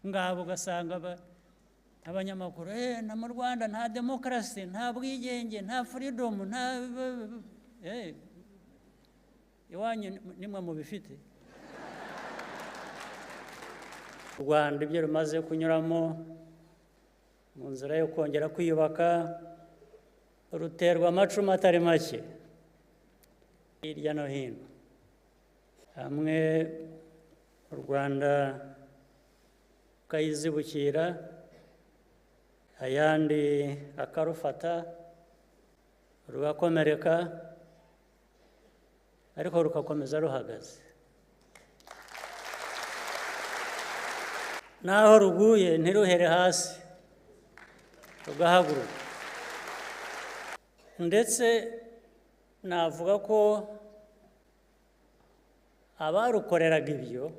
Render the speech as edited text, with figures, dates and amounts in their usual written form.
Ngabo ugasanga abanyamakuru, na mu Rwanda nta demokarasi, nta bwigenge, nta freedom, nta iwanyu nimwe mubifite. U Rwanda ibyo rumaze kunyuramo mu nzira yo kongera kwiyubaka, ruterwa amacumu atari make hirya no hino. Hamwe u Rwanda rukayizibukira, ayandi akarufata rugakomereka, ariko rugakomeza ruhagaze. Naho ruguye ntiruhere hasi, rugahaguruka. Ndetse navuga ko abarukoreraga ibyo